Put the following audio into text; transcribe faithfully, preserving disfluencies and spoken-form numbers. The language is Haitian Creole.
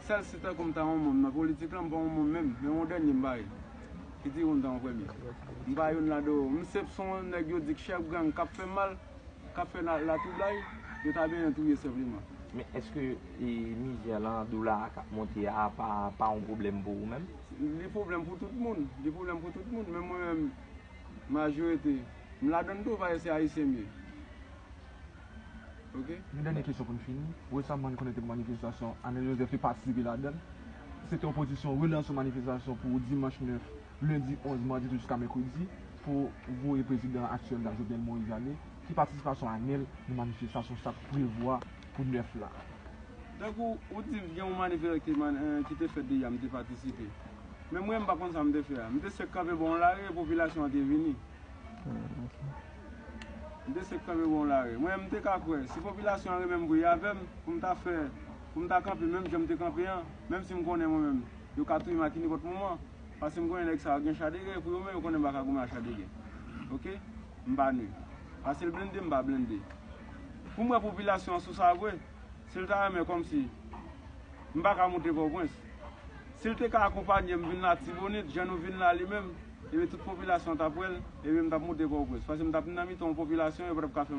Sèl si tankou m ta yon moun nan politik la, m pa yon moun menm, men yon dènye m pa ye. Ki di ou m ta yon premye. M pa youn ladan yo. M se p son nèg yo di k chèf gang k ap fè mal, k ap fè la, latwoublay, yo ta benyen touye senpleman. Men èske e, mizè lan, dola a k ap monte a, pa, pa yon pwoblèm pou ou menm? Li pwoblèm pou tout moun. Li pwoblèm pou tout moun. Men mwen menm, majorite, m ladan l tou, paske se ayisyen m ye. Ok? Yon dènye kesyon pou n fini. Resaman, n konnen te gen manifestasyon, Arnel Joseph te patisipe ladan l. Se te yon pozisyon relans yon manifestasyon pou dimanch nèf, lendi onz, madi tou jiska mèkredi, pou voye prezidan aktyèl la, Jovenel Moïse, ale. Ki patisipasyon Arnel nan manifestasyon sa k prevwa pou nèf la? Tankou ou di gen yon manifestasyon ki man- eh, ki te fèt deja, m te patisipe. Men mwen, m pa konn sa m te fè a. M te sèk kanpe bò yon lari, popilasyon an te vini. Hmm, ok. M te sèk kanpe bò yon lari. Mwen, m te ka kwè, si popilasyon an renmen m vre avè m, pou m ta fè, pou m ta kanpe menm jan m te kanpe an, menm si m konnen mwen menm, yo ka touye m ak ki nenpòt moman, paske m konnen nèg sa yo gen cha de gè, pou yo menm, yo konnen m pa ka goumen ak cha de gè. Ok? M pa nwi. Paske l blende, m pa blende. Pou m wè popilasyon an sou sa vre, si l ta renmen kòmsi m pa ka moute Pòtoprens. Si l te ka akonpanye m vin Latibonit, jan nou vin la li menm, ebyen tout popilasyon an t ap wè l, ebyen m t ap moute Pòtoprens. Paske m t ap nan mitan yon popilasyon, yo pa t ap ka fè m